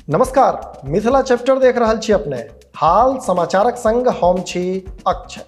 नमस्कार, मिथिला चैप्टर देख रहल छी अपने। हाल समाचारक संग हम छी अक्षय।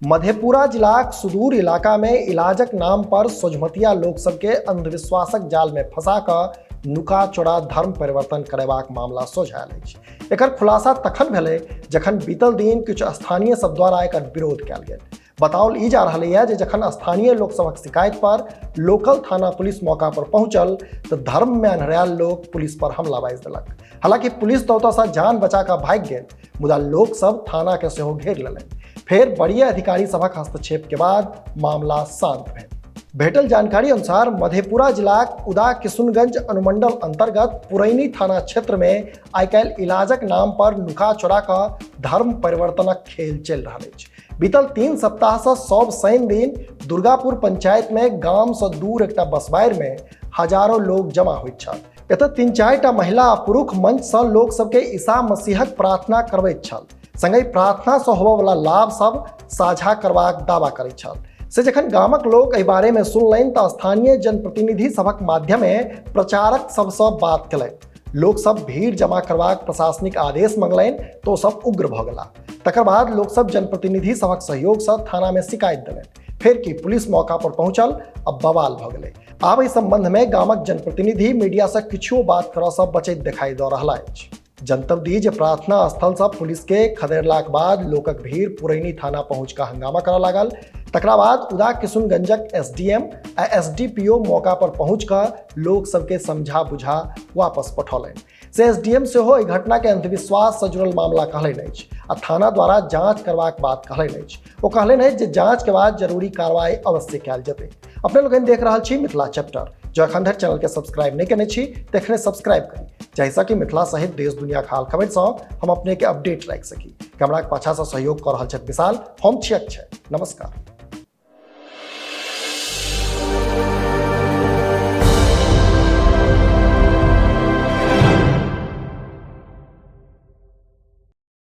मधेपुरा जिलाक सुदूर इलाका में इलाजक नाम पर सोझमतिया लोक सबके अंधविश्वासक जाल में फंसा कऽ नुका चोरा धर्म परिवर्तन करेबाक मामला सोझायल अछि। एकर खुलासा तखन भेलै जखन बीतल दिन किछु स्थानीय सब द्वारा एकर विरोध कयल गेल। बताओल ई जा रहल यऽ जे जखन स्थानीय लोक सभक शिकायत पर लोकल थाना पुलिस मौका पर पहुंचल तऽ धर्म में अन्हरायल लोक पुलिस पर हमला बाजि देलक। हालांकि पुलिस तऽ ओतऽसँ जान बचा कऽ भागि गेल, मुदा लोक सब थाना के सेहो घेर लेलनि। फेर वरीय अधिकारी सभक हस्तक्षेप के बाद मामला शांत भेल। भेटल जानकारी अनुसार मधेपुरा जिलाक उदा किशुनगंज अनुमंडल अंतर्गत पुरैनी थाना क्षेत्र में आइ काल्हि इलाजक नाम पर नुका चोरा कऽ धर्म परिवर्तनक खेल चलि रहल अछि। बीतल 3 सप्ताह से सब शनि दिन दुर्गापुर पंचायत में गाम से दूर एकटा बसबारि में हजारों लोग जमा होइत छल। एतऽ 3-4 टा महिला आ पुरुष मंच से लोक सबके ईसा मसीहक प्रार्थना करबैत छल, संगहि प्रार्थना से होबयवला लाभ सब साझा करबाक दावा करैत छल। से जखन गामक लोक एहि बारे में सुनलनि तऽ स्थानीय जनप्रतिनिधि सभक माध्यमे प्रचारक सबसँ बात केलनि। लोक सब भीड़ जमा करबाक प्रशासनिक आदेश मंगलनि तऽ ओ सब उग्र भऽ गेला। तकर बाद लोक सब जनप्रतिनिधि सभक सहयोग से थाना में शिकायत देलनि। फेर की, पुलिस मौका पर पहुंचल आ बवाल भऽ गेलै। आब एहि संबंध में गामक जनप्रतिनिधि मीडिया से किछुओ बात करऽ से बचैत देखाई दऽ रहला अछि। जनतब दी जे प्रार्थना स्थल से पुलिस के खदेड़लाक बाद लोकक भीड़ पुरैनी थाना पहुंच कऽ हंगामा करऽ लागल। तकरा बाद उदा किशुनगंजक एसडीएम आ एसडीपीओ मौका पर पहुंच कऽ लोक सबके समझा बुझा वापस पठौलनि। से एसडीएम सेहो एहि घटना के अंधविश्वास से जुड़ल मामला कहलनि अछि आ थाना द्वारा जांच करबाक बात कहलनि अछि। ओ कहलनि अछि जे जांच के बाद जरूरी कार्रवाई अवश्य कयल जेतै। अपने लोकनि देख रहल छी मिथिला चैप्टर। जँ एखन धरि चैनल के सब्सक्राइब नहि केने छी तऽ एखने सब्सक्राइब करी, जाहिसँ कि मिथिला सहित देश दुनिया के हाल खबरिसँ हम अपने के अपडेट राखि सकी। कैमराक पाछासँ सहयोग कऽ रहल छथि विशाल, हम छी अक्षय। नमस्कार।